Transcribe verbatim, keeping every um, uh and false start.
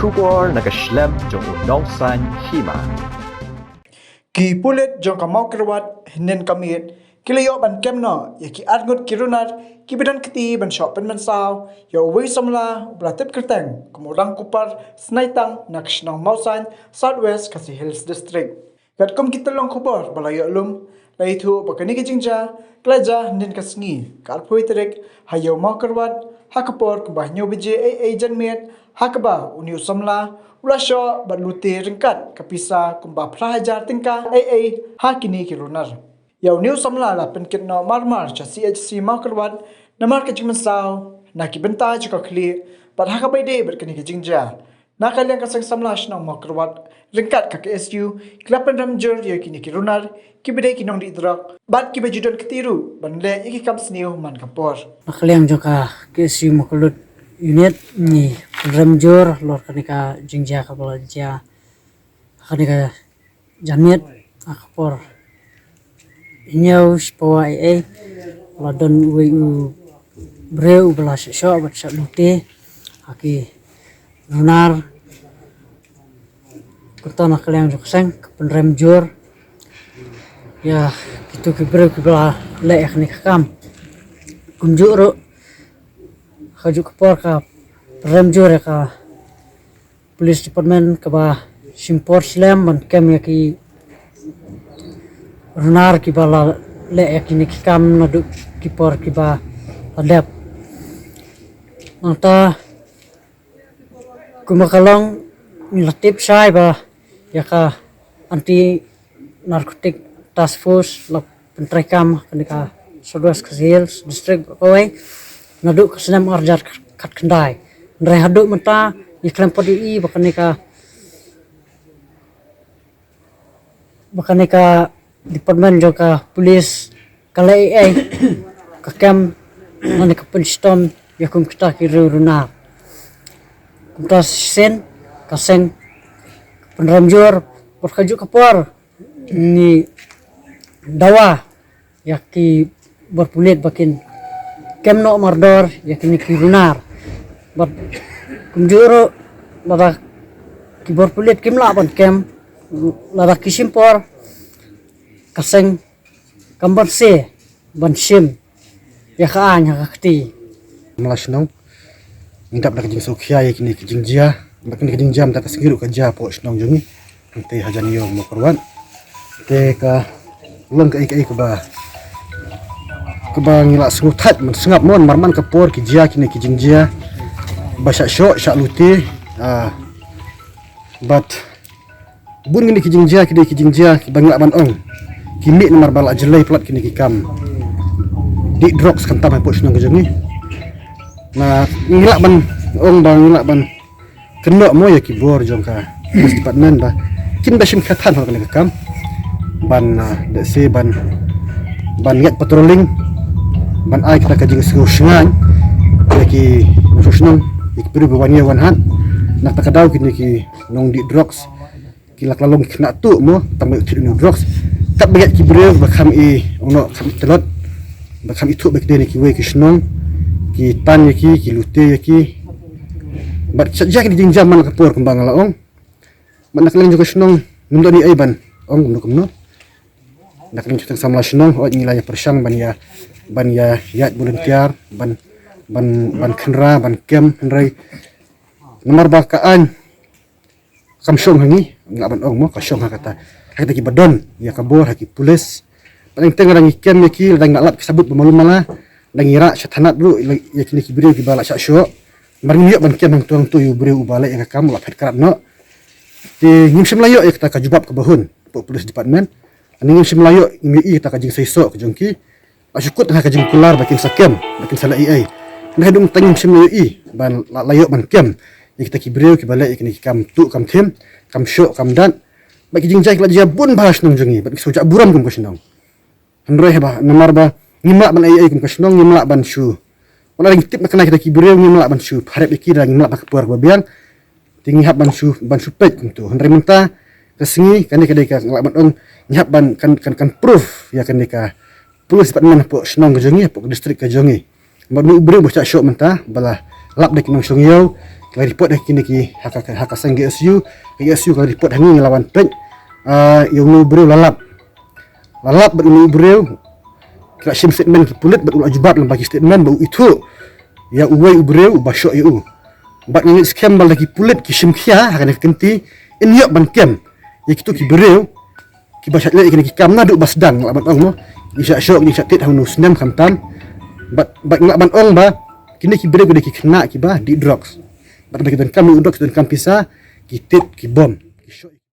Khubor na ka shlem jong u nongsan hima. Ki pulit jong ka Mawkyrwat hynnin ka miet ki la ïoh ban kem noh ïa ki arngut ki runar kiba don kti ban shoh pynmynsaw ïa uwei u samla uba la tip kyrteng kum u Rangkupar Snaitang na ka shnong Mawsaiñ, South West Khasi Hills District. Katkum ki tyllong khubor ba la ïoh lum, la ïathuh ba kane ka jingjia ka la jia hynnin ka sngi ka arphew tarik ha Ïew Mawkyrwat ha ka por kumba hynñiew baje eiei janmiet, ha kaba une u samla u la shoh bad lute ryngkat ka pisa kumba phra hajar tyngka eiei ha kine ki runar. Ïa une u samla la pynkit noh marmar sha C H C Mawkyrwat namar ka jingmynsaw na ki bynta jong ka khlieh, bad ha kaba ïadei bad kane ka jingjia, na ka liang ka seng samla shnong Mawkyrwat ryngkat ka K S U ki la pynrem jur ïa kine ki runar kiba dei ki nongdih drok bad kiba ju don kti ruh ban leh ïa ki kam sniew man ka por. Na ka liang jong ka K S U Mawkyrwat Unit ngi pynrem jur halor kane ka jingjia kaba la jia ha kane ka janmiet ha ka por hynñiew shiphew eiei, la don uwei u briew uba la shah shoh bad shah lute ha ki runar. Kumta na ka liang jong ka seng ka pynrem jur ïa kito ki briew kiba la leh ïa kane ka kam. Kumjuh ruh ha kajuh ka por ka pynrem jur ïa ka Police Department kaba shim por slem ban kem ïa ki runar kiba la leh ïa kine ki kam naduh ki por kiba la dep. Nangta kumba ka long ngi la tip shai ba ïa ka Anti Narcotic Task Force la pyntreikam ha kane ka South West Khasi Hills District kawei naduh ka snem ar hajar khatkhyndai. Hynrei haduh mynta ngi khlem pat ïohi ba kane ka, ba kane ka department jong ka police ka leh ei ei, ka kem lane ka pynshitom ïa kum kita ki riew runar. Kumta shisien ka seng ka pynrem jur, por kajuh ka por ngi dawa ïa ki bor pulit ba kin kem noh mardor ïa kine ki runar. Bad kumjuh ruh lada ki bor pulit kim lah ban kem, lada ki shim por, ka seng kam banse ban shim ïa ka aiñ ha ka kti. Mala shnong, ngi dap da ka jingsngewkhia ïa kine ki jingjia, ba kine ki jingjia mynta ka sngi ruh ka jia hapoh shnong jong ngi, hangtei hajan ïew Mawkyrwat. Te ka long kaei kaei kaba, kaba ngi la sngewthuh man sngap mo, namar man ka por ki jia kine ki jingjia ba shah shoh shah lute, ah, bad bun kine ki jingjia ki dei ki jingjia kiba ngi lah ban ong ki mih namar ba la jlei palat kine ki kam dih drugs khamtam hapoh shnong ka jong ngi. Na ngi lah ban ong ba ngi lah ban kynnoh mo ïa ki bor jong ka police department ba kin da shim khia than halor kane ka kam, ban, ah, da se ban, ban ïaid patrolling, ban ai kata ka jingsngew shngaiñ ïa ki nongshong shnong, ïa ki briew ba wan ïa wan hat. Na kata ka daw kine ki nongdih drugs ki la kylla long ki khynnah tuh mo, tang ba ïoh thied ïa une u drugs. Katba ïaid ki briew ba kham i, ong noh, kham i tlot, ba kham ithuh ba ki dei na kiwei ki shnong, ki tan ïa ki, ki lute ïa ki. Bad shah jia kine ki jingjia man la ka por kumba nga la ong. Bad na ka liang jong ka shnong ngim don ei ei ban ong kumno kumno. Na ka liang jong ka samla shnong, hooid ngi la ïa pyrshang ban ïa, ban ïa ïaid volunteer, ban, ban, ban khynra, ban kem, hynrei namar ba ka aiñ kam shong ha ngi, nga lah ban ong mo, ka shong ha kata, ha kita kiba don ïa ka bor, ha ki pulit. Bad teng teng lada ngi kem ïa ki, lada ngi lah lap ki sabut ba malu mala, lada ngi rah sha thana ruh ïa kine ki briew kiba la shah shoh. Namar ngim ïoh ban kem hangto hangto ïa u briew uba leh ïa ka kam, u la phet krad noh. Te ngim shym la ïoh ïa kata ka jubab kaba hun hapoh police department. Lane ngim shym la ïoh, ngim ïohi ïa kata ka jingseisoh ka jong ki. La shu kut ha ka jingkular ba kin sa kem, ba kin sa leh ei ei. Hynrei haduh mynta ngim shym la ïohi ban la, la ïoh ban kem ïa kita ki briew kiba leh ïa kine ki kam tuh kam thim, kam shoh kam dat. Bad ki jingjia ki la jia bun bha ha shnong jong ngi, bad ngi sngewjah burom kum ka shnong. Hynrei haba namar ba ngim lah ban ei ei kum ka shnong, ngim lah ban shu, wat la dang tip na kane kita ki briew, ngim lah ban shu pharep ïa ki, lada ngim lah ha ka por kaba biang. Te ngi hap ban shu, ban shu peit kumto. Hynrei mynta ka sngi, kane ka dei ka, nga lah ban ong, ngi hap ban kan, kan, kan proof ïa kane ka police department hapoh shnong ka jong ngi, hapoh ka district ka jong ngi. Bad une u briew ba shah shoh mynta ba la lap da ki nongshong ïew, Ka la report ha kine ki ha ka, ha ka seng K S U, K S U ka la report ha ngi, ngi la wan peit. Ah, ïa une u briew la lap. La lap bad une u briew. Ki la shim statement ki pulit bad u la jubab lem bad ki statement ba u ithuh ïa uwei u briew uba shoh ïa u. Bad ngi ngeit skhem ba lada ki pulit ki shim khia ha kane ka kynti, yn ïoh ban kem ïa kito ki briew kiba shah leh ïa kine ki kam naduh ba sdang, nga lah ban ong mo. Ngi shah shoh, ngi shah tied ha une u snem khamtam. Bad, bad nga lah ban ong ba kine ki briew ki dei ki khynnah kiba dih drugs. Bad ba ki donkam ïa u drugs, ki donkam pisa, ki tied ki bom. Ki shoh